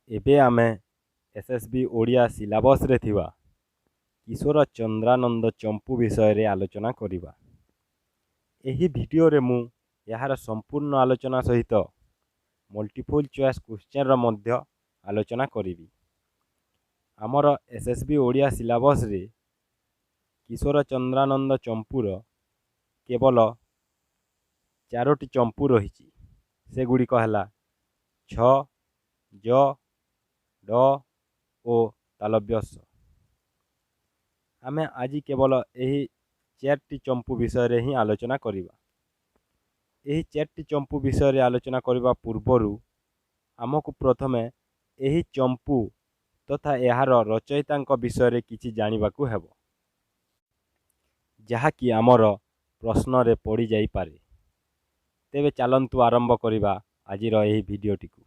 ଏବେ ଆମେ ଏସ୍.ଏସ୍.ବି ଓଡ଼ିଆ ସିଲାବସ୍ରେ ଥିବା କିଶୋର ଚନ୍ଦ୍ରାନନ୍ଦ ଚମ୍ପୁ ବିଷୟରେ ଆଲୋଚନା କରିବା। ଏହି ଭିଡ଼ିଓରେ ମୁଁ ଏହାର ସମ୍ପୂର୍ଣ୍ଣ ଆଲୋଚନା ସହିତ ମଲ୍ଟିପୁଲ୍ ଚଏସ୍ କ୍ୱେଶ୍ଚନ୍ର ମଧ୍ୟ ଆଲୋଚନା କରିବି। ଆମର ଏସ୍.ଏସ୍.ବି ଓଡ଼ିଆ ସିଲାବସ୍ରେ କିଶୋର ଚନ୍ଦ୍ରାନନ୍ଦ ଚମ୍ପୁର କେବଳ ଚାରୋଟି ଚମ୍ପୁ ରହିଛି। ସେଗୁଡ଼ିକ ହେଲା ଛ, ଜ, ଡ଼ ଓ ତାଲବ୍ୟ ସ। ଆମେ ଆଜି କେବଳ ଏହି ଚାରୋଟି ଚମ୍ପୁ ବିଷୟରେ ହିଁ ଆଲୋଚନା କରିବା। ଏହି ଚାରୋଟି ଚମ୍ପୁ ବିଷୟରେ ଆଲୋଚନା କରିବା ପୂର୍ବରୁ ଆମକୁ ପ୍ରଥମେ ଏହି ଚମ୍ପୁ ତଥା ଏହାର ରଚୟିତାଙ୍କ ବିଷୟରେ କିଛି ଜାଣିବାକୁ ହେବ, ଯାହାକି ଆମର ପ୍ରଶ୍ନରେ ପଡ଼ିଯାଇପାରେ। ତେବେ ଚାଲନ୍ତୁ ଆରମ୍ଭ କରିବା ଆଜିର ଏହି ଭିଡ଼ିଓଟିକୁ।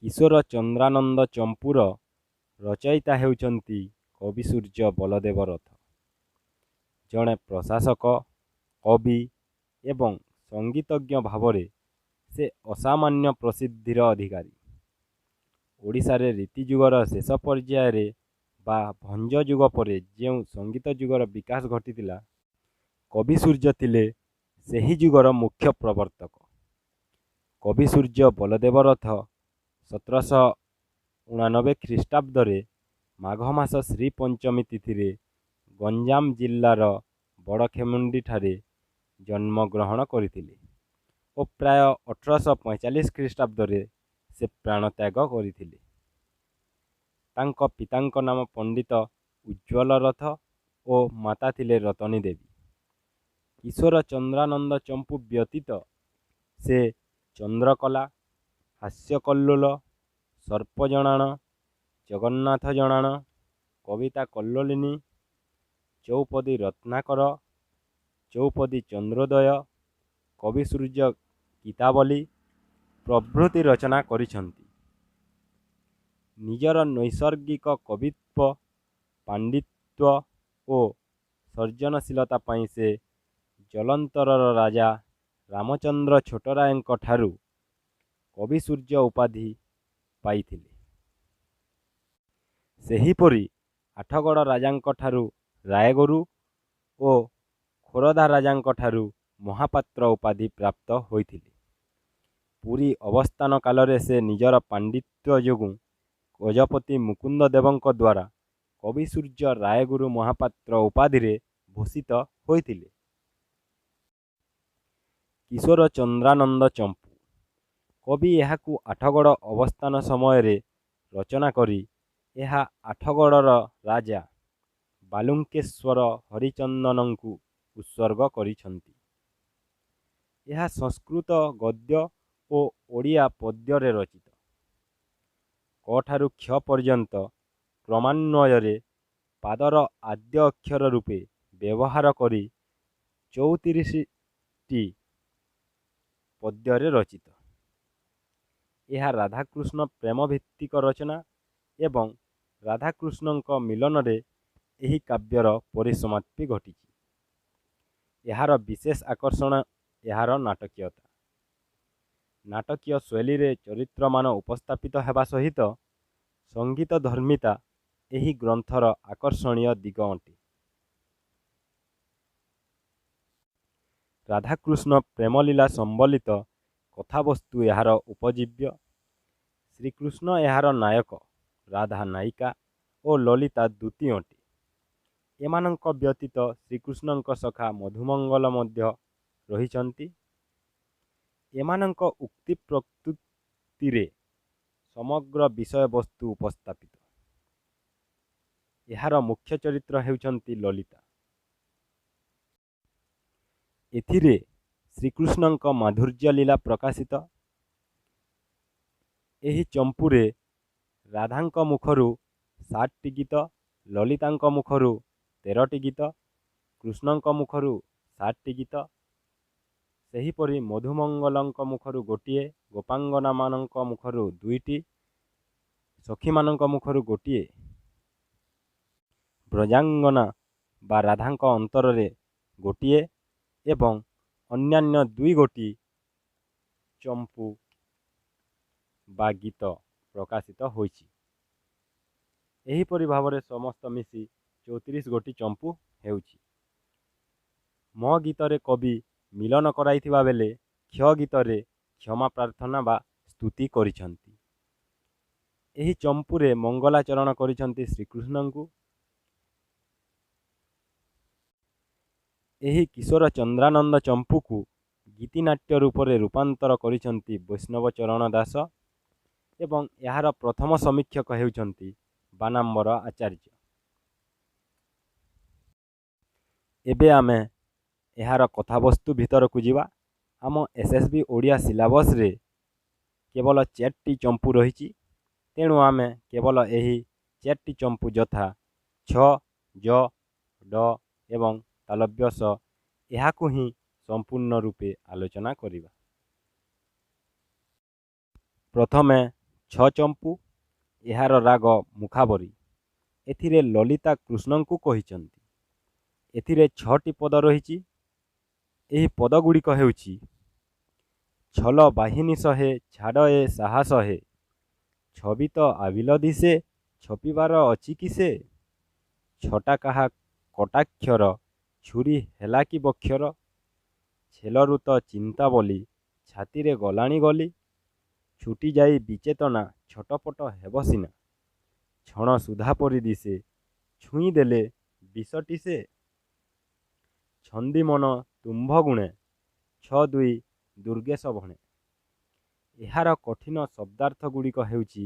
କିଶୋର ଚନ୍ଦ୍ରାନନ୍ଦ ଚମ୍ପୁର ରଚୟିତା ହେଉଛନ୍ତି କବିସୂର୍ଯ୍ୟ ବଳଦେବ ରଥ। ଜଣେ ପ୍ରଶାସକ, କବି ଏବଂ ସଙ୍ଗୀତଜ୍ଞ ଭାବରେ ସେ ଅସାମାନ୍ୟ ପ୍ରସିଦ୍ଧିର ଅଧିକାରୀ। ଓଡ଼ିଶାରେ ରୀତିଯୁଗର ଶେଷ ପର୍ଯ୍ୟାୟରେ ବା ଭଞ୍ଜ ଯୁଗ ପରେ ଯେଉଁ ସଙ୍ଗୀତ ଯୁଗର ବିକାଶ ଘଟିଥିଲା, କବିସୂର୍ଯ୍ୟ ଥିଲେ ସେହି ଯୁଗର ମୁଖ୍ୟ ପ୍ରବର୍ତ୍ତକ। କବିସୂର୍ଯ୍ୟ ବଳଦେବ ରଥ 1789 ଖ୍ରୀଷ୍ଟାବ୍ଦରେ ମାଘ ମାସ ଶ୍ରୀପଞ୍ଚମୀ ତିଥିରେ ଗଞ୍ଜାମ ଜିଲ୍ଲାର ବଡ଼ଖେମୁଣ୍ଡିଠାରେ ଜନ୍ମଗ୍ରହଣ କରିଥିଲେ ଓ ପ୍ରାୟ 1845 ଖ୍ରୀଷ୍ଟାବ୍ଦରେ ସେ ପ୍ରାଣତ୍ୟାଗ କରିଥିଲେ। ତାଙ୍କ ପିତାଙ୍କ ନାମ ପଣ୍ଡିତ ଉଜ୍ଜ୍ୱଳ ରଥ ଓ ମାତା ଥିଲେ ରତନୀ ଦେବୀ। କିଶୋର ଚନ୍ଦ୍ରାନନ୍ଦ ଚମ୍ପୁ ବ୍ୟତୀତ ସେ ଚନ୍ଦ୍ରକଳା, ହାସ୍ୟକଲ୍ଲୋଳ, ସର୍ପଜଣାଣ, ଜଗନ୍ନାଥ ଜଣାଣ, କବିତା କଲ୍ଲୋଳିନୀ, ଚଉପଦୀ ରତ୍ନାକର, ଚଉପଦୀ ଚନ୍ଦ୍ରୋଦୟ, କବିସୂର୍ଯ୍ୟ ଗୀତାବଳୀ ପ୍ରଭୃତି ରଚନା କରିଛନ୍ତି। ନିଜର ନୈସର୍ଗିକ କବିତ୍ୱ, ପାଣ୍ଡିତ୍ୟ ଓ ସର୍ଜନଶୀଳତା ପାଇଁ ସେ ଜଳନ୍ତରର ରାଜା ରାମଚନ୍ଦ୍ର ଛୋଟରାୟଙ୍କଠାରୁ କବିସୂର୍ଯ୍ୟ ଉପାଧି ପାଇଥିଲେ। ସେହିପରି ଆଠଗଡ଼ ରାଜାଙ୍କଠାରୁ ରାୟଗୁରୁ ଓ ଖୋରଧା ରାଜାଙ୍କଠାରୁ ମହାପାତ୍ର ଉପାଧି ପ୍ରାପ୍ତ ହୋଇଥିଲେ। ପୁରୀ ଅବସ୍ଥାନ କାଳରେ ସେ ନିଜର ପାଣ୍ଡିତ୍ୟ ଯୋଗୁଁ ଗଜପତି ମୁକୁନ୍ଦ ଦେବଙ୍କ ଦ୍ୱାରା କବିସୂର୍ଯ୍ୟ ରାୟଗୁରୁ ମହାପାତ୍ର ଉପାଧିରେ ଭୂଷିତ ହୋଇଥିଲେ। କିଶୋର ଚନ୍ଦ୍ରାନନ୍ଦ ଚମ୍ପୁ କବି ଏହାକୁ ଆଠଗଡ଼ ଅବସ୍ଥାନ ସମୟରେ ରଚନା କରି ଏହା ଆଠଗଡ଼ର ରାଜା ବାଲୁଙ୍କେଶ୍ୱର ହରିଚନ୍ଦନଙ୍କୁ ଉତ୍ସର୍ଗ କରିଛନ୍ତି। ଏହା ସଂସ୍କୃତ ଗଦ୍ୟ ଓ ଓଡ଼ିଆ ପଦ୍ୟରେ ରଚିତ। କ ଠାରୁ କ୍ଷ ପର୍ଯ୍ୟନ୍ତ କ୍ରମାନ୍ୱୟରେ ପାଦର ଆଦ୍ୟ ଅକ୍ଷର ରୂପେ ବ୍ୟବହାର କରି 34ଟି ପଦ୍ୟରେ ରଚିତ। ଏହା ରାଧାକୃଷ୍ଣ ପ୍ରେମଭିତ୍ତିକ ରଚନା ଏବଂ ରାଧାକୃଷ୍ଣଙ୍କ ମିଳନରେ ଏହି କାବ୍ୟର ପରିସମାପ୍ତି ଘଟିଛି। ଏହାର ବିଶେଷ ଆକର୍ଷଣ ଏହାର ନାଟକୀୟତା। ନାଟକୀୟ ଶୈଳୀରେ ଚରିତ୍ରମାନ ଉପସ୍ଥାପିତ ହେବା ସହିତ ସଙ୍ଗୀତଧର୍ମିତା ଏହି ଗ୍ରନ୍ଥର ଆକର୍ଷଣୀୟ ଦିଗ ଅଟେ। ରାଧାକୃଷ୍ଣ ପ୍ରେମଲୀଳା ସମ୍ବଳିତ କଥାବସ୍ତୁ ଏହାର ଉପଜୀବ୍ୟ। ଶ୍ରୀକୃଷ୍ଣ ଏହାର ନାୟକ, ରାଧା ନାୟିକା ଓ ଲଳିତା ଦୂତୀ ଅଟେ। ଏମାନଙ୍କ ବ୍ୟତୀତ ଶ୍ରୀକୃଷ୍ଣଙ୍କ ସଖା ମଧୁମଙ୍ଗଳ ମଧ୍ୟ ରହିଛନ୍ତି। ଏମାନଙ୍କ ଉକ୍ତି ପ୍ରତ୍ୟୁକ୍ତିରେ ସମଗ୍ର ବିଷୟବସ୍ତୁ ଉପସ୍ଥାପିତ। ଏହାର ମୁଖ୍ୟ ଚରିତ୍ର ହେଉଛନ୍ତି ଲଳିତା। ଏଥିରେ ଶ୍ରୀକୃଷ୍ଣଙ୍କ ମାଧୁର୍ଯ୍ୟ ଲୀଳା ପ୍ରକାଶିତ। ଏହି ଚମ୍ପୁରେ ରାଧାଙ୍କ ମୁଖରୁ 7ଟି ଗୀତ, ଲଳିତାଙ୍କ ମୁଖରୁ 13ଟି ଗୀତ, କୃଷ୍ଣଙ୍କ ମୁଖରୁ 7ଟି ଗୀତ, ସେହିପରି ମଧୁମଙ୍ଗଳଙ୍କ ମୁଖରୁ ଗୋଟିଏ, ଗୋପାଙ୍ଗନାମାନଙ୍କ ମୁଖରୁ 2ଟି, ସଖୀମାନଙ୍କ ମୁଖରୁ ଗୋଟିଏ, ବ୍ରଜାଙ୍ଗନା ବା ରାଧାଙ୍କ ଅନ୍ତରରେ ଗୋଟିଏ ଏବଂ ଅନ୍ୟାନ୍ୟ 2 ଗୋଟି ଚମ୍ପୁ ବା ଗୀତ ପ୍ରକାଶିତ ହୋଇଛି। ଏହିପରି ଭାବରେ ସମସ୍ତ ମିଶି 34 ଗୋଟି ଚମ୍ପୁ ହେଉଛି। ମ ଗୀତରେ କବି ମିଲନ କରାଇଥିବା ବେଳେ କ୍ଷ ଗୀତରେ କ୍ଷମା ପ୍ରାର୍ଥନା ବା ସ୍ତୁତି କରିଛନ୍ତି। ଏହି ଚମ୍ପୁରେ ମଙ୍ଗଳାଚରଣ କରିଛନ୍ତି ଶ୍ରୀକୃଷ୍ଣଙ୍କୁ। ଏହି କିଶୋର ଚନ୍ଦ୍ରାନନ୍ଦ ଚମ୍ପୁକୁ ଗୀତିନାଟ୍ୟ ରୂପରେ ରୂପାନ୍ତର କରିଛନ୍ତି ବୈଷ୍ଣବ ଚରଣ ଦାସ ଏବଂ ଏହାର ପ୍ରଥମ ସମୀକ୍ଷକ ହେଉଛନ୍ତି ବାନାମ୍ବର ଆଚାର୍ଯ୍ୟ। ଏବେ ଆମେ ଏହାର କଥାବସ୍ତୁ ଭିତରକୁ ଯିବା। ଆମ SSB Odia ସିଲାବସ୍ରେ କେବଳ 4ଟି ଚମ୍ପୁ ରହିଛି, ତେଣୁ ଆମେ କେବଳ ଏହି 4ଟି ଚମ୍ପୁ ଯଥା ଛ, ଜ, ଡ ଏବଂ ତାଲବ୍ୟ ସ ଏହାକୁ ହିଁ ସମ୍ପୂର୍ଣ୍ଣ ରୂପେ ଆଲୋଚନା କରିବା। ପ୍ରଥମେ ଛ ଚମ୍ପୁ, ଏହାର ରାଗ ମୁଖାବରୀ। ଏଥିରେ ଲଲିତା କୃଷ୍ଣଙ୍କୁ କହିଛନ୍ତି। ଏଥିରେ 6ଟି ପଦ ରହିଛି। ଏହି ପଦଗୁଡ଼ିକ ହେଉଛି: ଛଲ ବାହିନୀ ସହେ ଛାଡ଼ ଏ ସାହସ ହେ, ଛବି ତ ଆବିଲ ଦିଶେ ଛପିବାର ଅଛି କି ସେ, ଛଟା କାହା କଟାକ୍ଷର ଛୁରୀ ହେଲା କି ବକ୍ଷର, ଛେଲରୁ ତ ଚିନ୍ତା ବୋଲି ଛାତିରେ ଗଲାଣି ଗଲି, ଛୁଟି ଯାଇ ବିଚେତନା ଛଟପଟ ହେବ ସିନା, ଛଣ ସୁଧା ପରି ଦିଶେ ଛୁଇଁ ଦେଲେ ବିଷଟି ସେ, ଛନ୍ଦି ମନ ତୁମ୍ଭ ଗୁଣେ 6 2 ଦୁର୍ଗେଶ ଭଣେ। ଏହାର କଠିନ ଶବ୍ଦାର୍ଥ ଗୁଡ଼ିକ ହେଉଛି: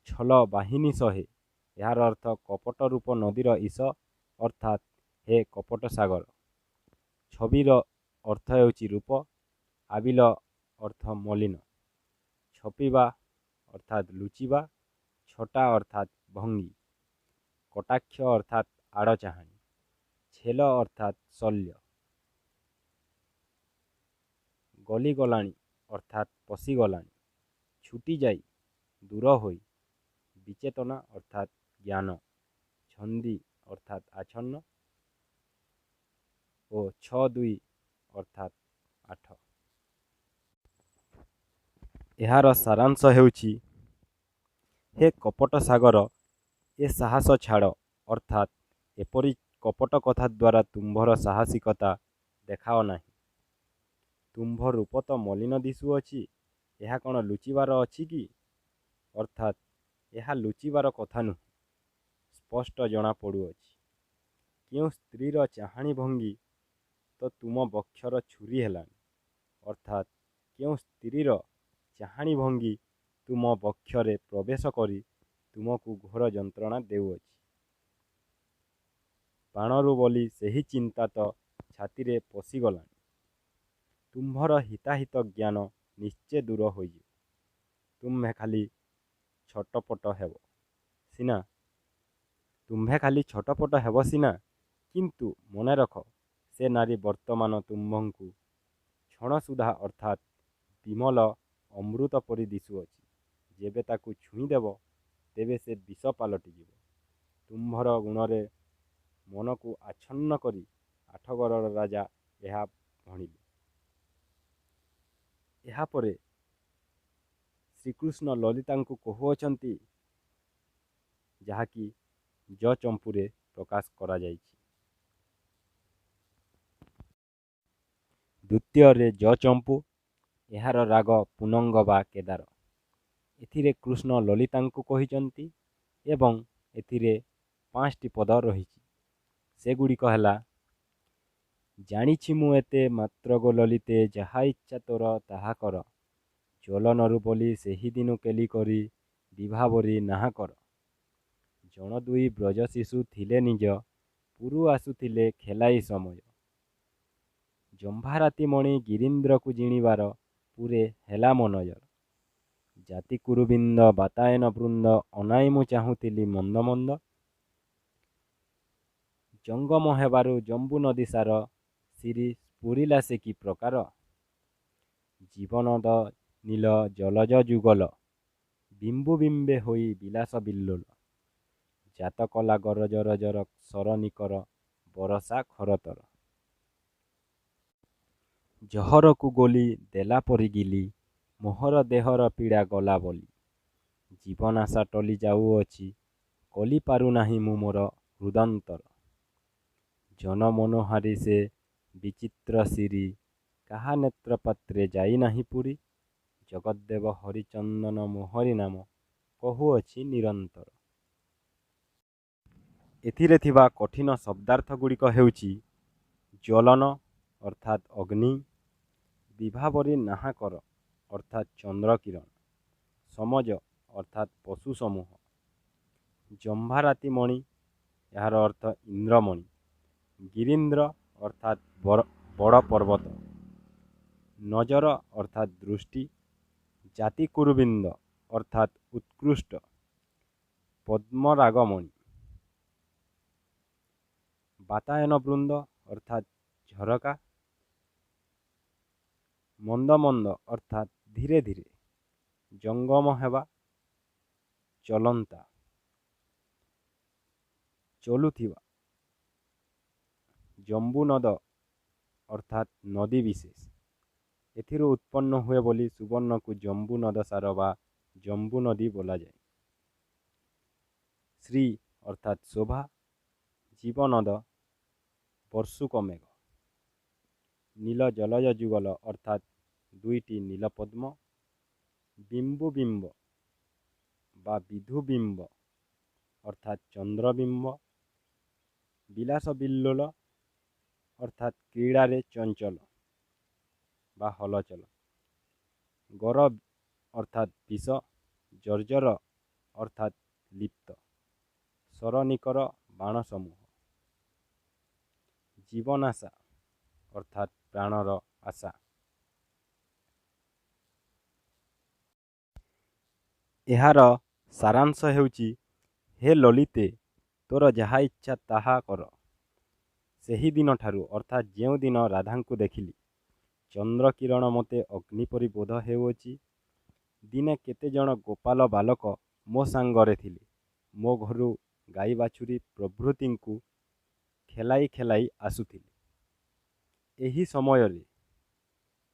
ଛଲ ବାହିନୀ ସହେ, ଏହାର ଅର୍ଥ କପଟ ରୂପ ନଦୀର ଈଶ, ଅର୍ଥାତ୍ ହେ କପଟ ସାଗର। ଛବିର ଅର୍ଥ ହେଉଛି ରୂପ, ଆବିଲ ଅର୍ଥ ମଲିନ, ଛପିବା ଅର୍ଥାତ୍ ଲୁଚିବା, ଛଟା ଅର୍ଥାତ୍ ଭଙ୍ଗୀ, କଟାକ୍ଷ ଅର୍ଥାତ୍ ଆଡ଼ ଚାହାଣୀ, ଛେଲ ଅର୍ଥାତ୍ ଶଲ୍ୟ, ଗଲିଗଲାଣି ଅର୍ଥାତ୍ ପଶିଗଲାଣି, ଛୁଟି ଯାଇ ଦୂର ହୋଇ, ବିଚେତନା ଅର୍ଥାତ୍ ଜ୍ଞାନ, ଛନ୍ଦି ଅର୍ଥାତ୍ ଆଚ୍ଛନ୍ନ ଓ 6 2 ଅର୍ଥାତ୍ 8। ଏହାର ସାରାଂଶ ହେଉଛି: ହେ କପଟ ସାଗର, ଏ ସାହସ ଛାଡ଼, ଅର୍ଥାତ୍ ଏପରି କପଟ କଥା ଦ୍ୱାରା ତୁମ୍ଭର ସାହସିକତା ଦେଖାଅ ନାହିଁ। ତୁମ୍ଭ ରୂପ ତ ମଲିନ ଦିଶୁଅଛି, ଏହା କ'ଣ ଲୁଚିବାର ଅଛି କି? ଅର୍ଥାତ୍ ଏହା ଲୁଚିବାର କଥା ନୁହେଁ, ସ୍ପଷ୍ଟ ଜଣାପଡ଼ୁଅଛି। କେଉଁ ସ୍ତ୍ରୀର ଚାହାଣି ଭଙ୍ଗୀ ତ ତୁମ ବକ୍ଷର ଛୁରୀ ହେଲାଣି, ଅର୍ଥାତ୍ କେଉଁ ସ୍ତ୍ରୀର ଚାହାଣି ଭଙ୍ଗୀ ତୁମ ବକ୍ଷରେ ପ୍ରବେଶ କରି ତୁମକୁ ଘୋର ଯନ୍ତ୍ରଣା ଦେଉଅଛି। ବାଣରୁ ବୋଲି ସେହି ଚିନ୍ତା ତ ଛାତିରେ ପଶିଗଲାଣି। ତୁମ୍ଭର ହିତାହିତ ଜ୍ଞାନ ନିଶ୍ଚେ ଦୂର ହୋଇଯିବ। ତୁମ୍ଭେ ଖାଲି ଛଟପଟ ହେବ ସିନା, ତୁମ୍ଭେ ଖାଲି ଛଟପଟ ହେବ ସିନା, କିନ୍ତୁ ମନେ ରଖ ସେ ନାରୀ ବର୍ତ୍ତମାନ ତୁମ୍ଭଙ୍କୁ ଛଣସୁଧା ଅର୍ଥାତ୍ ବିମଳ ଅମୃତ ପରି ଦିଶୁଅଛି। ଯେବେ ତାକୁ ଛୁଇଁଦେବ ତେବେ ସେ ବିଷ ପାଲଟିଯିବ। ତୁମ୍ଭର ଗୁଣରେ ମନକୁ ଆଚ୍ଛନ୍ନ କରି ଆଠଗଡ଼ର ରାଜା ଏହା ଭଣିଲେ। ଏହାପରେ ଶ୍ରୀକୃଷ୍ଣ ଲଲିତାଙ୍କୁ କହୁଅଛନ୍ତି, ଯାହାକି ଜ ଚମ୍ପୁରେ ପ୍ରକାଶ କରାଯାଇଛି। ଦ୍ୱିତୀୟରେ ଜ ଚମ୍ପୁ, ଏହାର ରାଗ ପୁନଙ୍ଗ ବା କେଦାର। ଏଥିରେ କୃଷ୍ଣ ଲଲିତାଙ୍କୁ କହିଛନ୍ତି ଏବଂ ଏଥିରେ 5ଟି ପଦ ରହିଛି। ସେଗୁଡ଼ିକ ହେଲା: ଜାଣିଛି ମୁଁ ଏତେ ମାତ୍ର ଗୋ ଲଲିତେ, ଯାହା ଇଚ୍ଛା ତୋର ତାହା କର, ଜ୍ୱଳନରୁ ବୋଲି ସେହିଦିନୁ କେଳି କରି ବିଭାବରୀ ନାହା କର। ଜଣ ଦୁଇ ବ୍ରଜ ଶିଶୁ ଥିଲେ ନିଜ ପୁରୁ ଆସୁଥିଲେ ଖେଳାଇ ସମୟ, ଜମ୍ଭାରାତି ମଣି ଗିରୀନ୍ଦ୍ରକୁ ଜିଣିବାର ପୁରେ ହେଲା ମୋ ନଜର। ଜାତି କୁରୁବିନ୍ଦ ବାତାୟନ ବୃନ୍ଦ ଅନାଇ ମୁଁ ଚାହୁଁଥିଲି ମନ୍ଦ ମନ୍ଦ, ଜଙ୍ଗମ ହେବାରୁ ଜମ୍ବୁ ନଦୀ ସାର ଶିରୀ ସ୍ଫୁରିଲା ସେ କି ପ୍ରକାର। ଜୀବନଦ ନୀଳ ଜଲଜ ଯୁଗଳ ବିମ୍ବୁ ବିମ୍ବେ ହୋଇ ବିଳାସ ବିଲ୍ଲୋଳ, ଜାତ କଲା ଗରଜ ରଜର ଶର ନିକର ବରଷା ଖରତର। ଜହରକୁ ଗୋଲି ଦେଲା ପରି ଗିଲି ମୋହର ଦେହର ପୀଡ଼ା ଗଲା ବଲି। ଜୀବନାଶା ଟଳି ଯାଉଅଛି, କଲି ପାରୁନାହିଁ ମୁଁ ମୋର ହୃଦନ୍ତର। ଜନମନୋହାରୀ ସେ ବିଚିତ୍ର ଶିରୀ, କାହା ନେତ୍ରପାତ୍ରେ ଯାଇନାହିଁ ପୂରି। ଜଗଦ୍ଦେବ ହରିଚନ୍ଦନ ମୋହରି ନାମ କହୁଅଛି ନିରନ୍ତର। ଏଥିରେ ଥିବା କଠିନ ଶବ୍ଦାର୍ଥଗୁଡ଼ିକ ହେଉଛି ଜ୍ୱଳନ ଅର୍ଥାତ୍ ଅଗ୍ନି, ବିଭାବରୀ ନାହାକର ଅର୍ଥାତ୍ ଚନ୍ଦ୍ରକିରଣ, ସମଜ ଅର୍ଥାତ୍ ପଶୁ ସମୂହ, ଜମ୍ଭାରାତିମଣି ଏହାର ଅର୍ଥ ଇନ୍ଦ୍ରମଣି, ଗିରୀନ୍ଦ୍ର ଅର୍ଥାତ୍ ବଡ଼ ପର୍ବତ, ନଜର ଅର୍ଥାତ୍ ଦୃଷ୍ଟି, ଜାତିକୁରୁବିନ୍ଦ ଅର୍ଥାତ୍ ଉତ୍କୃଷ୍ଟ, ପଦ୍ମରାଗମଣି, ବାତାୟନ ବୃନ୍ଦ ଅର୍ଥାତ୍ ଝରକା, ମନ୍ଦ ମନ୍ଦ ଅର୍ଥାତ୍ ଧୀରେ ଧୀରେ, ଜଙ୍ଗମ ହେବା, ଚଲନ୍ତା ଚଲୁଥିବା, ଜମ୍ବୁନଦ ଅର୍ଥାତ୍ ନଦୀ ବିଶେଷ। ଏଥିରୁ ଉତ୍ପନ୍ନ ହୁଏ ବୋଲି ସୁବର୍ଣ୍ଣକୁ ଜମ୍ବୁ ନଦସାର ବା ଜମ୍ବୁ ନଦୀ ବୋଲାଯାଏ। ଶ୍ରୀ ଅର୍ଥାତ୍ ଶୋଭା, ଜୀବନଦ ବର୍ଷୁକ ମେଘ, ନୀଳ ଜଲଜ ଯୁଗଳ ଅର୍ଥାତ୍ ଦୁଇଟି ନୀଳପଦ୍ମ, ବିମ୍ବୁବିମ୍ବ ବା ବିଧୁବିମ୍ବ ଅର୍ଥାତ୍ ଚନ୍ଦ୍ରବିମ୍ବ, ବିଳାସ ବିଲ୍ଲୋଳ ଅର୍ଥାତ୍ କ୍ରୀଡ଼ାରେ ଚଞ୍ଚଳ ବା ହଲଚଲ, ଗର ଅର୍ଥାତ୍ ବିଷ, ଜର୍ଜର ଅର୍ଥାତ୍ ଲିପ୍ତ, ସରନିକର ବାଣସମୂହ, ଜୀବନାଶା ଅର୍ଥାତ୍ ପ୍ରାଣର ଆଶା। ଏହାର ସାରାଂଶ ହେଉଛି, ହେ ଲଳିତେ, ତୋର ଯାହା ଇଚ୍ଛା ତାହା କର। ସେହି ଦିନଠାରୁ ଅର୍ଥାତ୍ ଯେଉଁଦିନ ରାଧାଙ୍କୁ ଦେଖିଲି, ଚନ୍ଦ୍ରକିରଣ ମୋତେ ଅଗ୍ନି ପରି ବୋଧ ହେଉଅଛି। ଦିନେ କେତେଜଣ ଗୋପାଳ ବାଳକ ମୋ ସାଙ୍ଗରେ ଥିଲେ। ମୋ ଘରୁ ଗାଈ ବାଛୁରୀ ପ୍ରଭୃତିଙ୍କୁ ଖେଳାଇ ଖେଳାଇ ଆସୁଥିଲି। ଏହି ସମୟରେ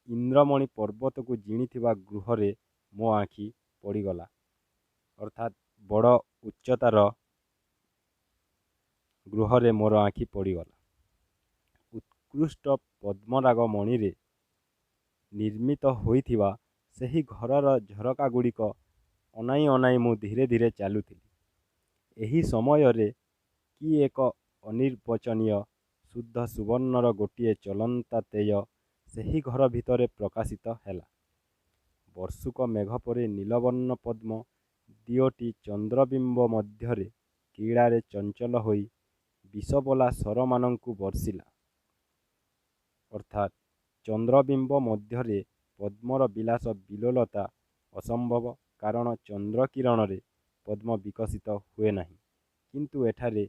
ଇନ୍ଦ୍ରମଣି ପର୍ବତକୁ ଜିଣିଥିବା ଗୃହରେ ମୋ ଆଖି ପଡ଼ିଗଲା, ଅର୍ଥାତ୍ ବଡ଼ ଉଚ୍ଚତାର ଗୃହରେ ମୋର ଆଖି ପଡ଼ିଗଲା। ଉତ୍କୃଷ୍ଟ ପଦ୍ମରାଗ ମଣିରେ ନିର୍ମିତ ହୋଇଥିବା ସେହି ଘରର ଝରକାଗୁଡ଼ିକ ଅନାଇ ଅନାଇ ମୁଁ ଧୀରେ ଧୀରେ ଚାଲୁଥିଲି। ଏହି ସମୟରେ କି ଏକ ଅନିର୍ବଚନୀୟ ଶୁଦ୍ଧ ସୁବର୍ଣ୍ଣର ଗୋଟିଏ ଚଳନ୍ତା ତେଜ ସେହି ଘର ଭିତରେ ପ୍ରକାଶିତ ହେଲା। ବର୍ଷୁକ ମେଘ ପରି ନୀଳବର୍ଣ୍ଣ ପଦ୍ମ ଦିଓଟି ଚନ୍ଦ୍ରବିମ୍ବ ମଧ୍ୟରେ କ୍ରୀଡ଼ାରେ ଚଞ୍ଚଳ ହୋଇ ବିଷବୋଳା ଶରମାନଙ୍କୁ ବର୍ଷିଲା। ଅର୍ଥାତ୍ ଚନ୍ଦ୍ରବିମ୍ବ ମଧ୍ୟରେ ପଦ୍ମର ବିଳାସ ବିଲୋଲତା ଅସମ୍ଭବ, କାରଣ ଚନ୍ଦ୍ରକିରଣରେ ପଦ୍ମ ବିକଶିତ ହୁଏ ନାହିଁ। କିନ୍ତୁ ଏଠାରେ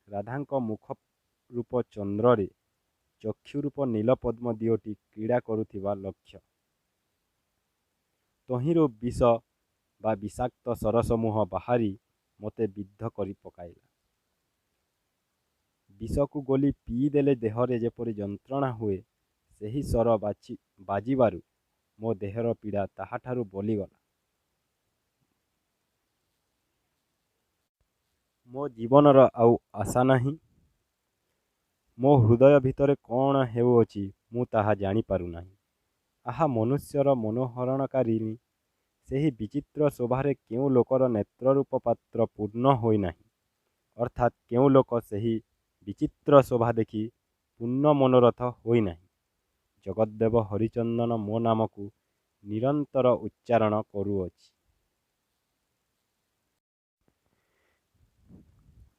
ରାଧାଙ୍କ ମୁଖରୂପ ଚନ୍ଦ୍ରରେ ଚକ୍ଷୁରୂପ ନୀଳପଦ୍ମ ଦିଓଟି କ୍ରୀଡ଼ା କରୁଥିବା ଲକ୍ଷ୍ୟ। ତହିଁରୁ ବିଷ ବା ବିଷାକ୍ତ ଶରସମୂହ ବାହାରି ମୋତେ ବିଦ୍ଧ କରି ପକାଇଲା। ବିଷକୁ ଗୋଳି ପିଇଦେଲେ ଦେହରେ ଯେପରି ଯନ୍ତ୍ରଣା ହୁଏ, ସେହି ଶର ବାଜିବାରୁ ମୋ ଦେହର ପୀଡ଼ା ତାହାଠାରୁ ବଳିଗଲା। ମୋ ଜୀବନର ଆଉ ଆଶା ନାହିଁ। ମୋ ହୃଦୟ ଭିତରେ କ'ଣ ହେଉଅଛି ମୁଁ ତାହା ଜାଣିପାରୁନାହିଁ। ଆହା, ମନୁଷ୍ୟର ମନୋହରଣକାରିଣୀ ସେହି ବିଚିତ୍ର ଶୋଭାରେ କେଉଁ ଲୋକର ନେତ୍ରରୂପ ପାତ୍ର ପୂର୍ଣ୍ଣ ହୋଇନାହିଁ, ଅର୍ଥାତ୍ କେଉଁ ଲୋକ ସେହି ବିଚିତ୍ର ଶୋଭା ଦେଖି ପୂର୍ଣ୍ଣ ମନୋରଥ ହୋଇନାହିଁ। ଜଗଦ୍ଦେବ ହରିଚନ୍ଦନ ମୋ ନାମକୁ ନିରନ୍ତର ଉଚ୍ଚାରଣ କରୁଅଛି।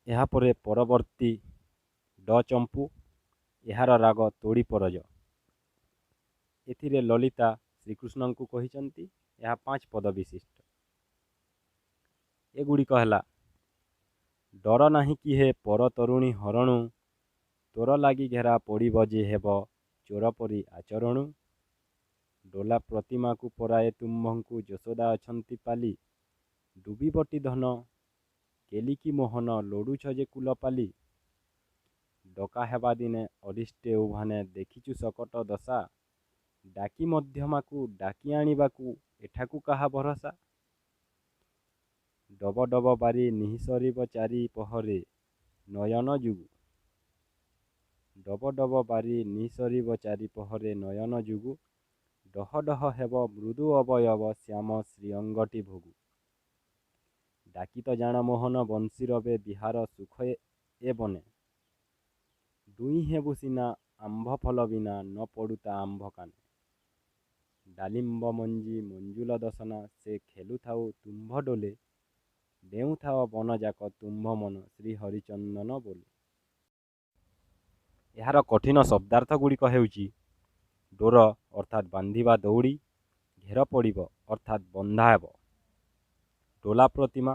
ଏହାପରେ ପରବର୍ତ୍ତୀ ଡ଼ ଚମ୍ପୁ, ଏହାର ରାଗ ତୋଡ଼ି ପରଜ। ଏଥିରେ ଲଳିତା ଶ୍ରୀକୃଷ୍ଣଙ୍କୁ କହିଛନ୍ତି। ଏହା 5 ପଦ ବିଶିଷ୍ଟ। ଏଗୁଡ଼ିକ ହେଲା: ଡର ନାହିଁ କି ହେ ପର ତରୁଣୀ ହରଣୁ, ତୋର ଲାଗି ଘେରା ପଡ଼ିବ ଯେ ହେବ ଚୋର ପରି ଆଚରଣୁ। ଡୋଲା ପ୍ରତିମାକୁ ପରାଏ ତୁମ୍ଭଙ୍କୁ ଯଶୋଦା ଅଛନ୍ତି ପାଳି, ଡୁବିବଟି ଧନ କେଳିକି ମୋହନ ଲୋଡ଼ୁଛ ଯେ କୁଲପାଲି। ଡକା ହେବା ଦିନେ ଅରିଷ୍ଟେ ଉଭାନେ ଦେଖିଛୁ ଶକଟ ଦଶା, ଡାକି ମଧ୍ୟମାକୁ ଡାକି ଆଣିବାକୁ ଏଠାକୁ କାହା ଭରସା। ଡବ ଡବ ବାରି ନିଃସରିବ ଚାରି ପହରେ ନୟନ ଯୁଗୁ। ଡବ ଡବ ବାରି ନିଃସରିବ ଚାରି ପହରେ ନୟନ ଯୁଗୁ। ଡହ ଡହ ହେବ ମୃଦୁ ଅବୟବ ଶ୍ୟାମ ଶ୍ରୀଅଙ୍ଗଟି ଭୋଗୁ। ଡାକି ତ ଜାଣ ମୋହନ ବଂଶୀରବେ ବିହାର ସୁଖ ଏ ବନେ। ଦୁହିଁ ହେବୁ ସିନା ଆମ୍ଭ ଫଲ ବିନା ନ ପଡ଼ୁ ତା ଆମ୍ଭ କାନେ। ଡାଲିମ୍ବ ମଞ୍ଜି ମଞ୍ଜୁଲ ଦଶନା ସେ ଖେଲୁଥାଉ ତୁମ୍ଭ ଡୋଲେ। ଡେଉଁଥାଅ ବନଯାକ ତୁମ୍ଭ ମନ ଶ୍ରୀ ହରିଚନ୍ଦନ ବୋଲେ। ଏହାର କଠିନ ଶବ୍ଦାର୍ଥ ଗୁଡ଼ିକ ହେଉଛି ଡୋର ଅର୍ଥାତ୍ ବାନ୍ଧିବା ଦଉଡ଼ି, ଘେର ପଡ଼ିବ ଅର୍ଥାତ୍ ବନ୍ଧା ହେବ, ଡୋଲା ପ୍ରତିମା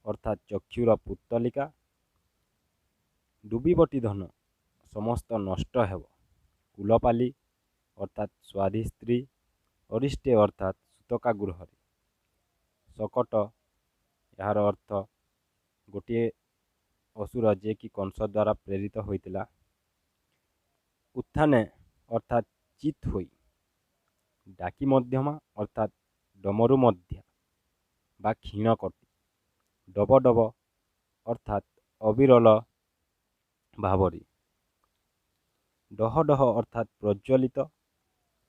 ଅର୍ଥାତ୍ ଚକ୍ଷୁର ପୁତ୍ତଲିକା, ଡୁବିବଟି ଧନ ସମସ୍ତ ନଷ୍ଟ ହେବ, କୁଲପାଲି ଅର୍ଥାତ୍ ସ୍ୱାଧୀ ସ୍ତ୍ରୀ, ଅରିଷ୍ଟେ ଅର୍ଥାତ୍ ସୂତକା ଗୃହରେ, ଶକଟ ଏହାର ଅର୍ଥ ଗୋଟିଏ ଅସୁର ଯିଏକି କଂସ ଦ୍ୱାରା ପ୍ରେରିତ ହୋଇଥିଲା, ଉତ୍ଥାନେ ଅର୍ଥାତ୍ ଚିତ୍ ହୋଇ, ଡାକି ମଧ୍ୟମା ଅର୍ଥାତ୍ ଡମରୁ ମଧ୍ୟା ବା କ୍ଷୀଣକଟି, ଡବ ଡବ ଅର୍ଥାତ୍ ଅବିରଳ ଭାବରେ, ଡହ ଡହ ଅର୍ଥାତ୍ ପ୍ରଜ୍ୱଳିତ,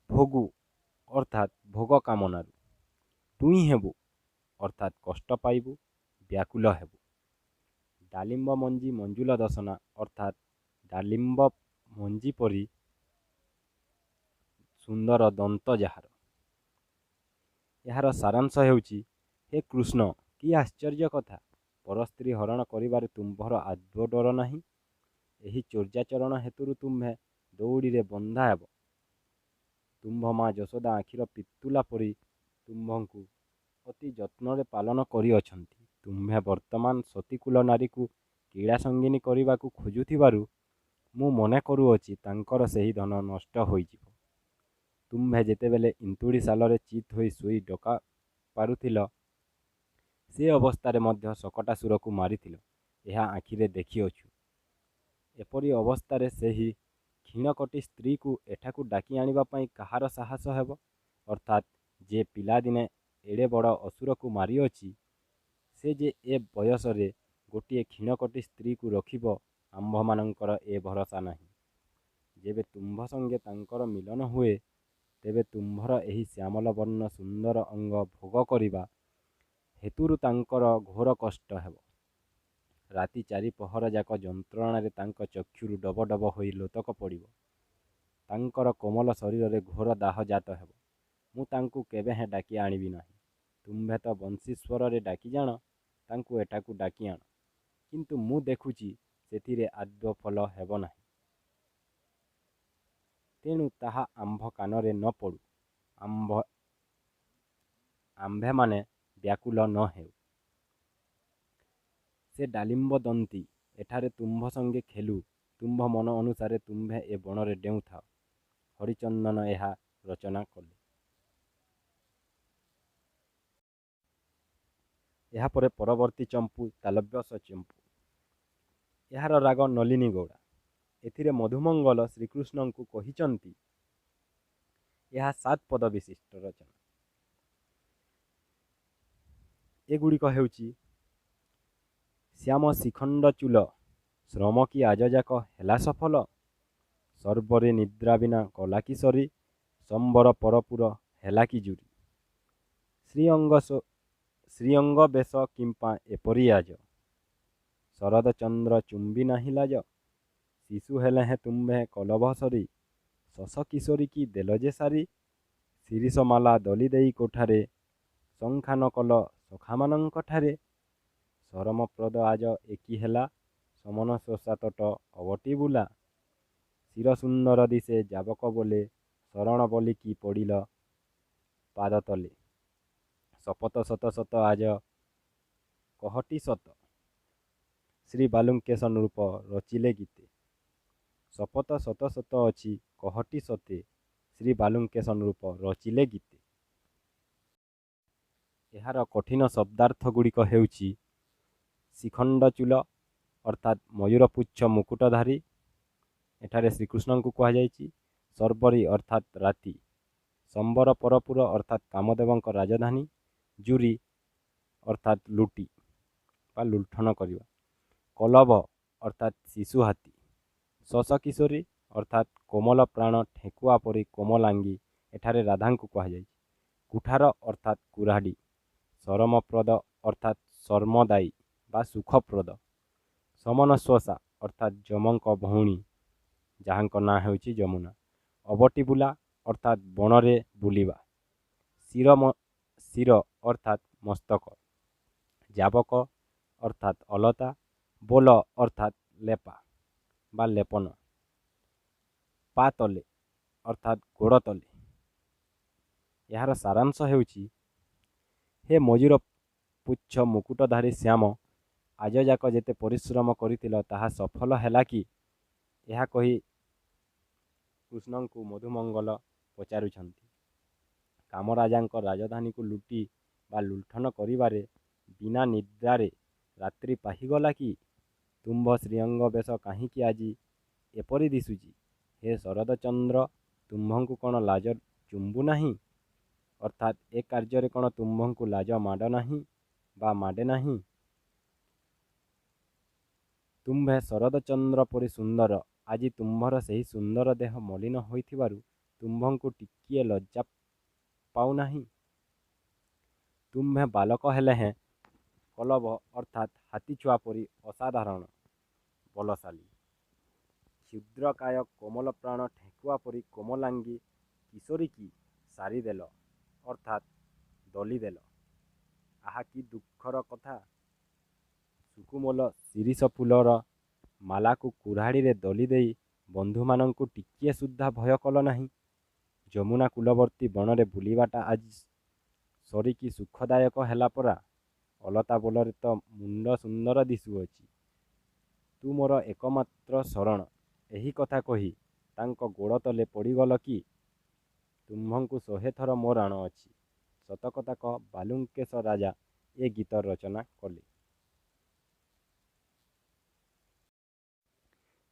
ଭୋଗୁ ଅର୍ଥାତ୍ ଭୋଗ କାମନାରୁ, ଟୁଇଁ ହେବୁ ଅର୍ଥାତ୍ କଷ୍ଟ ପାଇବୁ, ବ୍ୟାକୁଳ ହେବୁ, ଡାଲିମ୍ବ ମଞ୍ଜି ମଞ୍ଜୁଲ ଦଶନା ଅର୍ଥାତ୍ ଡାଲିମ୍ବ ମଞ୍ଜି ପରି ସୁନ୍ଦର ଦନ୍ତ ଯାହାର। ଏହାର ସାରାଂଶ ହେଉଛି, ହେ କୃଷ୍ଣ, କି ଆଶ୍ଚର୍ଯ୍ୟ କଥା! ପରସ୍ତ୍ରୀ ହରଣ କରିବାରେ ତୁମ୍ଭର ଆଦୌ ଡର ନାହିଁ। ଏହି ଚୌର୍ଯ୍ୟାଚରଣ ହେତୁରୁ ତୁମ୍ଭେ ଦଉଡ଼ିରେ ବନ୍ଧା ହେବ। ତୁମ୍ଭ ମା ଯଶୋଦା ଆଖିର ପିତୁଲା ପରି ତୁମ୍ଭଙ୍କୁ ଅତି ଯତ୍ନରେ ପାଳନ କରିଅଛନ୍ତି। ତୁମ୍ଭେ ବର୍ତ୍ତମାନ ସତୀକୁଳ ନାରୀକୁ କ୍ରୀଡ଼ାସଙ୍ଗିନୀ କରିବାକୁ ଖୋଜୁଥିବାରୁ ମୁଁ ମନେ କରୁଅଛି ତାଙ୍କର ସେହି ଧନ ନଷ୍ଟ ହୋଇଯିବ। ତୁମ୍ଭେ ଯେତେବେଳେ ଇନ୍ତୁଡ଼ିଶାଳରେ ଚିତ୍ ହୋଇ ଶୋଇ ଡକା ପାରୁଥିଲ, ସେ ଅବସ୍ଥାରେ ମଧ୍ୟ ଶକଟାସୁରକୁ ମାରିଥିଲ, ଏହା ଆଖିରେ ଦେଖିଅଛୁ। ଏପରି ଅବସ୍ଥାରେ ସେହି କ୍ଷୀଣକଟି ସ୍ତ୍ରୀକୁ ଏଠାକୁ ଡାକି ଆଣିବା ପାଇଁ କାହାର ସାହସ ହେବ? ଅର୍ଥାତ୍ ଯେ ପିଲାଦିନେ ଏଡ଼େ ବଡ଼ ଅସୁରକୁ ମାରିଅଛି, ସେ ଯେ ଏ ବୟସରେ ଗୋଟିଏ କ୍ଷୀଣକଟି ସ୍ତ୍ରୀକୁ ରଖିବ, ଆମ୍ଭମାନଙ୍କର ଏ ଭରସା ନାହିଁ। ଯେବେ ତୁମ୍ଭ ସଙ୍ଗେ ତାଙ୍କର ମିଳନ ହୁଏ, ତେବେ ତୁମ୍ଭର ଏହି ଶ୍ୟାମଳ ବର୍ଣ୍ଣ ସୁନ୍ଦର ଅଙ୍ଗ ଭୋଗ କରିବା ହେତୁରୁ ତାଙ୍କର ଘୋର କଷ୍ଟ ହେବ। ରାତି ଚାରି ପହର ଯାକ ଯନ୍ତ୍ରଣାରେ ତାଙ୍କ ଚକ୍ଷୁରୁ ଡବ ଡବ ହୋଇ ଲୋତକ ପଡ଼ିବ। ତାଙ୍କର କୋମଳ ଶରୀରରେ ଘୋର ଦାହ ଜାତ ହେବ। ମୁଁ ତାଙ୍କୁ କେବେହେଁ ଡାକି ଆଣିବି ନାହିଁ। ତୁମ୍ଭେ ତ ବଂଶୀସ୍ୱରରେ ଡାକି ଜାଣ, ତାଙ୍କୁ ଏଠାକୁ ଡାକି ଆଣ। କିନ୍ତୁ ମୁଁ ଦେଖୁଛି ସେଥିରେ ଆଦୌ ଫଳ ହେବ ନାହିଁ। ତେଣୁ ତାହା ଆମ୍ଭ କାନରେ ନ ପଡ଼ୁ, ଆମ୍ଭେମାନେ ବ୍ୟାକୁଳ ନ ହେଉ। ସେ ଡାଳିମ୍ବ ଦନ୍ତୀ ଏଠାରେ ତୁମ୍ଭ ସଙ୍ଗେ ଖେଳୁ, ତୁମ୍ଭ ମନ ଅନୁସାରେ ତୁମ୍ଭେ ଏ ବଣରେ ଡେଉଁଥାଅ। ହରିଚନ୍ଦନ ଏହା ରଚନା କଲେ। ଏହାପରେ ପରବର୍ତ୍ତୀ ଚମ୍ପୁ ତାଲବ୍ୟସ ଚମ୍ପୁ। ଏହାର ରାଗ ନଳିନୀ ଗୌଡ଼ା। ଏଥିରେ ମଧୁମଙ୍ଗଳ ଶ୍ରୀକୃଷ୍ଣଙ୍କୁ କହିଛନ୍ତି। ଏହା 7 ପଦ ବିଶିଷ୍ଟ ରଚନା। ଏଗୁଡ଼ିକ ହେଉଛି ଶ୍ୟାମ ଶିଖଣ୍ଡ ଚୂଳ ଶ୍ରମ କି ଆଜଯାକ ହେଲା ସଫଳ, ସର୍ବରେ ନିଦ୍ରା ବିନା କଲା କି ସରି, ସମ୍ବର ପରପୁର ହେଲା କି ଜୁରି, ଶ୍ରୀଅଙ୍ଗ ବେଶ କିମ୍ପା ଏପରି ଆଜ, ଶରଦ ଚନ୍ଦ୍ର ଚୁମ୍ବି ନାହିଁ ଲାଜ, ଶିଶୁ ହେଲେ ହେଁ ତୁମ୍ଭେ କଲଭ ସରି, ଶଶ କିଶୋରୀ କି ଦେଲ ଯେ ସାରି, ଶିରୀଷମାଳା ଦଳି ଦେଇ କୋଠାରେ, ଶଙ୍ଖା ନ କଲ ସଖାମାନଙ୍କଠାରେ, ସରମପ୍ରଦ ଆଜ ଏକି ହେଲା, ସମନ ଶୋଷା ତଟ ଅବଟି ବୁଲା, ଶିର ସୁନ୍ଦର ଦିଶେ ଯାବକ ବୋଲେ, ଶରଣ ବୋଲି କି ପଡ଼ିଲ ପାଦତଲେ, ଶପଥ ଶତ ଶତ ଆଜ କହଟି ସତ, ଶ୍ରୀ ବାଲୁଙ୍କେଶ ନୃପ ରଚିଲେ ଗୀତେ। ଶପଥ ଶତ ଶତ ଅଛି କହଟି ସତେ, ଶ୍ରୀ ବାଲୁଙ୍କେଶ ନୃପ ରଚିଲେ ଗୀତେ। ଏହାର କଠିନ ଶବ୍ଦାର୍ଥ ଗୁଡ଼ିକ ହେଉଛି ଶିଖଣ୍ଡଚୂଳ ଅର୍ଥାତ୍ ମୟୂରପୁଚ୍ଛ ମୁକୁଟଧାରୀ, ଏଠାରେ ଶ୍ରୀକୃଷ୍ଣଙ୍କୁ କୁହାଯାଇଛି, ସର୍ବରୀ ଅର୍ଥାତ୍ ରାତି, ସମ୍ବର ପରପୁର ଅର୍ଥାତ୍ କାମଦେବଙ୍କ ରାଜଧାନୀ। ଜୁରି ଅର୍ଥାତ୍ ଲୁଟି ବା ଲୁଣ୍ଠନ କରିବା। କଲଭ ଅର୍ଥାତ୍ ଶିଶୁ ହାତୀ। ଶଶକିଶୋରୀ ଅର୍ଥାତ୍ କୋମଲ ପ୍ରାଣ ଠେକୁଆ ପରି କୋମଲାଙ୍ଗୀ, ଏଠାରେ ରାଧାଙ୍କୁ କୁହାଯାଇଛି। କୁଠାର ଅର୍ଥାତ୍ କୁରାଢ଼ୀ। ସରମପ୍ରଦ ଅର୍ଥାତ୍ ଶର୍ମଦାୟୀ ବା ସୁଖପ୍ରଦ। ସମନସ୍ୱସା ଅର୍ଥାତ୍ ଯମଙ୍କ ଭଉଣୀ, ଯାହାଙ୍କ ନାଁ ହେଉଛି ଯମୁନା। ଅବଟି ବୁଲା ଅର୍ଥାତ୍ ବଣରେ ବୁଲିବା। ଶିର ଅର୍ଥାତ୍ ମସ୍ତକ। ଯାବକ ଅର୍ଥାତ୍ ଅଲତା। ବୋଲ ଅର୍ଥାତ୍ ଲେପା ବା ଲେପନ। ପା ତଲେ ଅର୍ଥାତ୍ ଗୋଡ଼ ତଲେ। ଏହାର ସାରାଂଶ ହେଉଛି, ହେ ମଜୁର ପୁଚ୍ଛ ମୁକୁଟଧାରୀ ଶ୍ୟାମ, ଆଜଯାକ ଯେତେ ପରିଶ୍ରମ କରିଥିଲ ତାହା ସଫଳ ହେଲା କି? ଏହା କହି କୃଷ୍ଣଙ୍କୁ ମଧୁମଙ୍ଗଲ ପଚାରୁଛନ୍ତି। କାମରାଜାଙ୍କ ରାଜଧାନୀକୁ ଲୁଟି ବା ଲୁଣ୍ଠନ କରିବାରେ ବିନା ନିଦ୍ରାରେ ରାତ୍ରି ପାହିଗଲା କି? ତୁମ୍ଭ ଶ୍ରୀଅଙ୍ଗ ବେଶ କାହିଁକି ଆଜି ଏପରି ଦିଶୁଛି? ହେ ଶରଦଚନ୍ଦ୍ର, ତୁମ୍ଭଙ୍କୁ କ'ଣ ଲାଜ ଚୁମ୍ବୁ ନାହିଁ? ଅର୍ଥାତ୍ ଏ କାର୍ଯ୍ୟରେ କ'ଣ ତୁମ୍ଭଙ୍କୁ ଲାଜ ମାଡ଼ ନାହିଁ ବା ମାଡ଼େ ନାହିଁ? ତୁମ୍ଭେ ଶରଦଚନ୍ଦ୍ର ପରି ସୁନ୍ଦର, ଆଜି ତୁମ୍ଭର ସେହି ସୁନ୍ଦର ଦେହ ମଲିନ ହୋଇଥିବାରୁ ତୁମ୍ଭଙ୍କୁ ଟିକିଏ ଲଜ୍ଜା ପାଉନାହିଁ? ତୁମ୍ଭେ ବାଲକ ହେଲେ ହେଁ କଲଭ ଅର୍ଥାତ୍ ହାତୀଛୁଆ ପରି ଅସାଧାରଣ ବଲଶାଳୀ। କ୍ଷୁଦ୍ରକାୟ କୋମଳ ପ୍ରାଣ ଠେକୁଆ ପରି କୋମଲାଙ୍ଗୀ କିଶୋରୀକି ସାରିଦେଲ ଅର୍ଥାତ୍ ଦଳିଦେଲ। ଆହା, କି ଦୁଃଖର କଥା! ସୁକୋମଳ ଶିରୀଷ ଫୁଲର ମାଳାକୁ କୁରାଢ଼ୀରେ ଦଳିଦେଇ ବନ୍ଧୁମାନଙ୍କୁ ଟିକିଏ ସୁଦ୍ଧା ଭୟ କଲ ନାହିଁ। ଯମୁନା କୂଳବର୍ତ୍ତୀ ବଣରେ ବୁଲିବାଟା ଆଜି ସରିକି ସୁଖଦାୟକ ହେଲା ପରା! ଅଲତା ବୋଲରେ ତ ମୁଣ୍ଡ ସୁନ୍ଦର ଦିଶୁଅଛି। ତୁ ମୋର ଏକମାତ୍ର ଶରଣ, ଏହି କଥା କହି ତାଙ୍କ ଗୋଡ଼ ତଳେ ପଡ଼ିଗଲ କି? ତୁମ୍ଭଙ୍କୁ ଶହେଥର ମୋ ରାଣ ଅଛି। ସତକଥା କହ, ବାଲୁଙ୍କେଶ ରାଜା ଏ ଗୀତ ରଚନା କଲେ।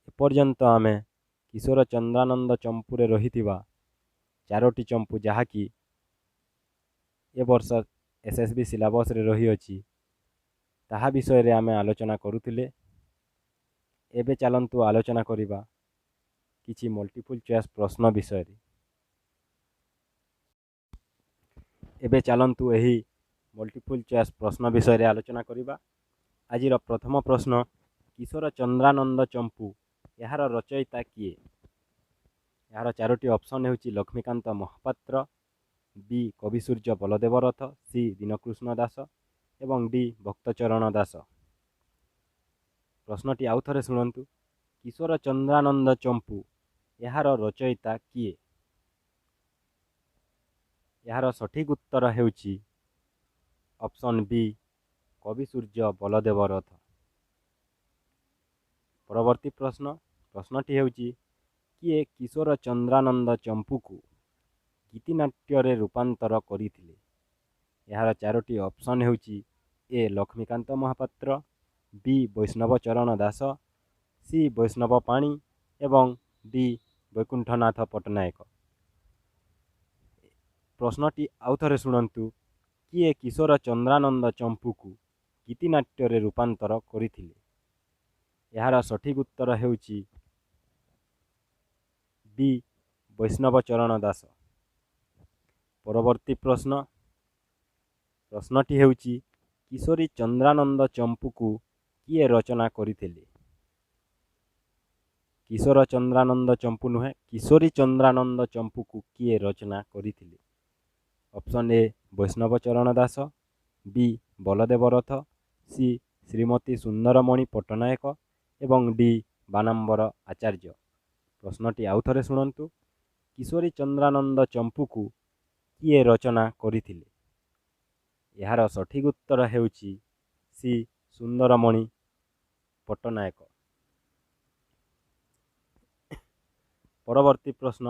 ଏପର୍ଯ୍ୟନ୍ତ ଆମେ କିଶୋର ଚନ୍ଦ୍ରାନନ୍ଦ ଚମ୍ପୁରେ ରହିଥିବା ଚାରୋଟି ଚମ୍ପୁ, ଯାହାକି ଏ ବର୍ଷ SSB ସିଲାବସ୍ରେ ରହିଅଛି, ତାହା ବିଷୟରେ ଆମେ ଆଲୋଚନା କରୁଥିଲେ। ଏବେ ଚାଲନ୍ତୁ ଆଲୋଚନା କରିବା କିଛି ମଲ୍ଟିପୁଲ୍ ଚଏସ୍ ପ୍ରଶ୍ନ ବିଷୟରେ। ଏବେ ଚାଲନ୍ତୁ ଏହି ମଲ୍ଟିପୁଲ୍ ଚଏସ୍ ପ୍ରଶ୍ନ ବିଷୟରେ ଆଲୋଚନା କରିବା। ଆଜିର ପ୍ରଥମ ପ୍ରଶ୍ନ, କିଶୋର ଚନ୍ଦ୍ରାନନ୍ଦ ଚମ୍ପୁ ଏହାର ରଚୟିତା କିଏ? ଏହାର ଚାରୋଟି ଅପସନ୍ ହେଉଛି ଲକ୍ଷ୍ମୀକାନ୍ତ ମହାପାତ୍ର, ବି କବିସୂର୍ଯ୍ୟ ବଳଦେବ ରଥ, ସି ଦୀନକୃଷ୍ଣ ଦାସ ଏବଂ ଡି ଭକ୍ତଚରଣ ଦାସ। ପ୍ରଶ୍ନଟି ଆଉ ଥରେ ଶୁଣନ୍ତୁ, କିଶୋର ଚନ୍ଦ୍ରାନନ୍ଦ ଚମ୍ପୁ ଏହାର ରଚୟିତା କିଏ? ଏହାର ସଠିକ୍ ଉତ୍ତର ହେଉଛି ଅପସନ୍ ବି କବିସୂର୍ଯ୍ୟ ବଳଦେବ ରଥ। ପରବର୍ତ୍ତୀ ପ୍ରଶ୍ନ, ପ୍ରଶ୍ନଟି ହେଉଛି, କିଏ କିଶୋର ଚନ୍ଦ୍ରାନନ୍ଦ ଚମ୍ପୁକୁ ଗୀତିନାଟ୍ୟରେ ରୂପାନ୍ତର କରିଥିଲେ? ଏହାର ଚାରୋଟି ଅପସନ୍ ହେଉଛି ଏ ଲକ୍ଷ୍ମୀକାନ୍ତ ମହାପାତ୍ର, ବି ବୈଷ୍ଣବ ଚରଣ ଦାସ, ସି ବୈଷ୍ଣବ ପାଣି ଏବଂ ଡି ବୈକୁଣ୍ଠନାଥ ପଟ୍ଟନାୟକ। ପ୍ରଶ୍ନଟି ଆଉ ଥରେ ଶୁଣନ୍ତୁ, କିଏ କିଶୋର ଚନ୍ଦ୍ରାନନ୍ଦ ଚମ୍ପୁକୁ ଗୀତିନାଟ୍ୟରେ ରୂପାନ୍ତର କରିଥିଲେ? ଏହାର ସଠିକ୍ ଉତ୍ତର ହେଉଛି ବି ବୈଷ୍ଣବ ଚରଣ ଦାସ। ପରବର୍ତ୍ତୀ ପ୍ରଶ୍ନ, ପ୍ରଶ୍ନଟି ହେଉଛି, କିଶୋରୀ ଚନ୍ଦ୍ରାନନ୍ଦ ଚମ୍ପୁକୁ କିଏ ରଚନା କରିଥିଲେ? କିଶୋର ଚନ୍ଦ୍ରାନନ୍ଦ ଚମ୍ପୁ ନୁହେଁ, କିଶୋରୀ ଚନ୍ଦ୍ରାନନ୍ଦ ଚମ୍ପୁକୁ କିଏ ରଚନା କରିଥିଲେ? Option A Vaishnaw Charan Das, B Baladev Rath, C Shrimati Sundarmani Patnaik ଏବଂ ଡି ବାନାମ୍ବର ଆଚାର୍ଯ୍ୟ। ପ୍ରଶ୍ନଟି ଆଉ ଥରେ ଶୁଣନ୍ତୁ, କିଶୋରୀ ଚନ୍ଦ୍ରାନନ୍ଦ ଚମ୍ପୁକୁ କିଏ ରଚନା କରିଥିଲେ? ଏହାର ସଠିକ୍ ଉତ୍ତର ହେଉଛି ସି ସୁନ୍ଦରମଣି ପଟ୍ଟନାୟକ। ପରବର୍ତ୍ତୀ ପ୍ରଶ୍ନ,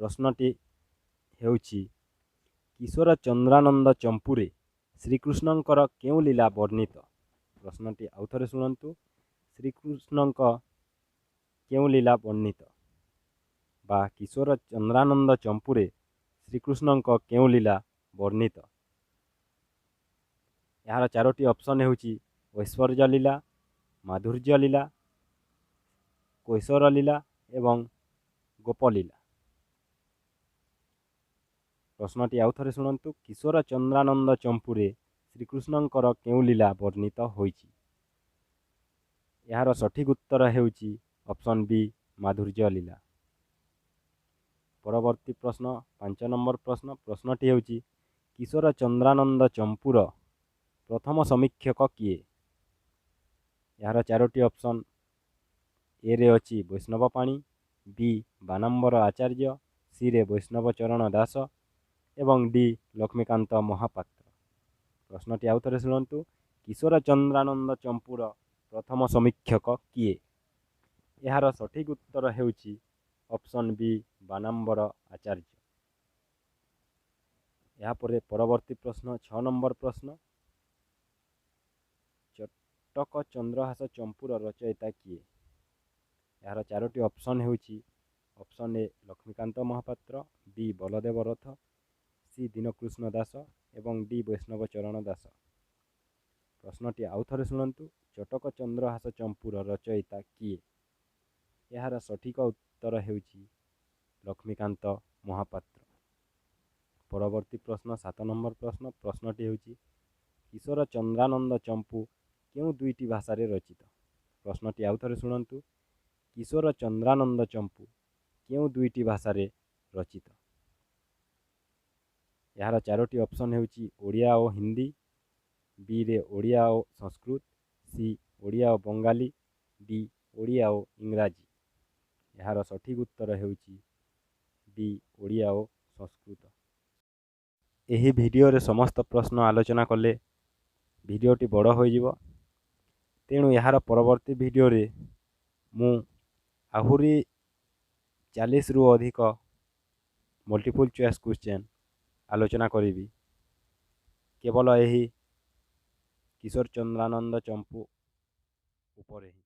ପ୍ରଶ୍ନଟି ହେଉଛି, କିଶୋର ଚନ୍ଦ୍ରାନନ୍ଦ ଚମ୍ପୁରେ ଶ୍ରୀକୃଷ୍ଣଙ୍କର କେଉଁ ଲୀଳା ବର୍ଣ୍ଣିତ? ପ୍ରଶ୍ନଟି ଆଉ ଥରେ ଶୁଣନ୍ତୁ, ଶ୍ରୀକୃଷ୍ଣଙ୍କ କେଉଁ ଲୀଳା ବର୍ଣ୍ଣିତ ବା କିଶୋର ଚନ୍ଦ୍ରାନନ୍ଦ ଚମ୍ପୁରେ ଶ୍ରୀକୃଷ୍ଣଙ୍କ କେଉଁ ଲୀଳା ବର୍ଣ୍ଣିତ? ଏହାର ଚାରୋଟି ଅପସନ୍ ହେଉଛି ଐଶ୍ୱର୍ଯ୍ୟ ଲୀଳା, ମାଧୁର୍ଯ୍ୟ ଲୀଳା, କୈଶୋର ଲୀଳା ଏବଂ ଗୋପଲୀଳା। ପ୍ରଶ୍ନଟି ଆଉ ଥରେ ଶୁଣନ୍ତୁ। କିଶୋର ଚନ୍ଦ୍ରାନନ୍ଦ ଚମ୍ପୁରେ ଶ୍ରୀକୃଷ୍ଣଙ୍କର କେଉଁ ଲୀଳା ବର୍ଣ୍ଣିତ ହୋଇଛି? ଏହାର ସଠିକ୍ ଉତ୍ତର ହେଉଛି ଅପସନ୍ ବି, ମାଧୁର୍ଯ୍ୟ ଲୀଳା। ପରବର୍ତ୍ତୀ ପ୍ରଶ୍ନ, 5 ନମ୍ବର ପ୍ରଶ୍ନ। ପ୍ରଶ୍ନଟି ହେଉଛି, କିଶୋର ଚନ୍ଦ୍ରାନନ୍ଦ ଚମ୍ପୁର ପ୍ରଥମ ସମୀକ୍ଷକ କିଏ? ଏହାର ଚାରୋଟି ଅପସନ୍ ଏରେ ଅଛି ବୈଷ୍ଣବ ପାଣି, ବି ବାନାମ୍ବର ଆଚାର୍ଯ୍ୟ, ସିରେ ବୈଷ୍ଣବ ଚରଣ ଦାସ ଏବଂ ଡି ଲକ୍ଷ୍ମୀକାନ୍ତ ମହାପାତ୍ର। ପ୍ରଶ୍ନଟି ଆଉ ଥରେ ଶୁଣନ୍ତୁ। କିଶୋର ଚନ୍ଦ୍ରାନନ୍ଦ ଚମ୍ପୁର ପ୍ରଥମ ସମୀକ୍ଷକ କିଏ? ଏହାର ସଠିକ୍ ଉତ୍ତର ହେଉଛି ଅପସନ୍ ବି, ବାନାମ୍ବର ଆଚାର୍ଯ୍ୟ। ଏହାପରେ ପରବର୍ତ୍ତୀ ପ୍ରଶ୍ନ, 6 ନମ୍ବର ପ୍ରଶ୍ନ। ଚଟକ ଚନ୍ଦ୍ରହାସ ଚମ୍ପୁର ରଚୟିତା କିଏ? ଏହାର ଚାରୋଟି ଅପସନ୍ ହେଉଛି option A Laxmikanta Mohapatra, B Baladev Rath, C Dinakrushna Das ଏବଂ ଡି ବୈଷ୍ଣବ ଚରଣ ଦାସ। ପ୍ରଶ୍ନଟି ଆଉ ଥରେ ଶୁଣନ୍ତୁ। ଚଟକ ଚନ୍ଦ୍ରହାସ ଚମ୍ପୁର ରଚୟିତା କିଏ? ଏହାର ସଠିକ ଉତ୍ତର ହେଉଛି ଲକ୍ଷ୍ମୀକାନ୍ତ ମହାପାତ୍ର। ପରବର୍ତ୍ତୀ ପ୍ରଶ୍ନ, 7 ନମ୍ବର ପ୍ରଶ୍ନ। ପ୍ରଶ୍ନଟି ହେଉଛି, କିଶୋର ଚନ୍ଦ୍ରାନନ୍ଦ ଚମ୍ପୁ କେଉଁ ଦୁଇଟି ଭାଷାରେ ରଚିତ? ପ୍ରଶ୍ନଟି ଆଉ ଥରେ ଶୁଣନ୍ତୁ। କିଶୋର ଚନ୍ଦ୍ରାନନ୍ଦ ଚମ୍ପୁ କେଉଁ ଦୁଇଟି ଭାଷାରେ ରଚିତ? ଏହାର ଚାରୋଟି ଅପସନ୍ ହେଉଛି ଓଡ଼ିଆ ଓ ହିନ୍ଦୀ, ବିରେ ଓଡ଼ିଆ ଓ ସଂସ୍କୃତ, ସି ଓଡ଼ିଆ ଓ ବଙ୍ଗାଳୀ, ଡି ଓଡ଼ିଆ ଓ ଇଂରାଜୀ। ଏହାର ସଠିକ୍ ଉତ୍ତର ହେଉଛି ଡି, ଓଡ଼ିଆ ଓ ସଂସ୍କୃତ। ଏହି ଭିଡ଼ିଓରେ ସମସ୍ତ ପ୍ରଶ୍ନ ଆଲୋଚନା କଲେ ଭିଡ଼ିଓଟି ବଡ଼ ହୋଇଯିବ। ତେଣୁ ଏହାର ପରବର୍ତ୍ତୀ ଭିଡ଼ିଓରେ ମୁଁ ଆହୁରି 40ରୁ ଅଧିକ ମଲ୍ଟିପୁଲ୍ ଚଏସ୍ କ୍ୱେଶ୍ଚନ୍ ଆଲୋଚନା କରିବି, କେବଳ ଏହି କିଶୋର ଚନ୍ଦ୍ରାନନ୍ଦ ଚମ୍ପୁ ଉପରେ ହିଁ।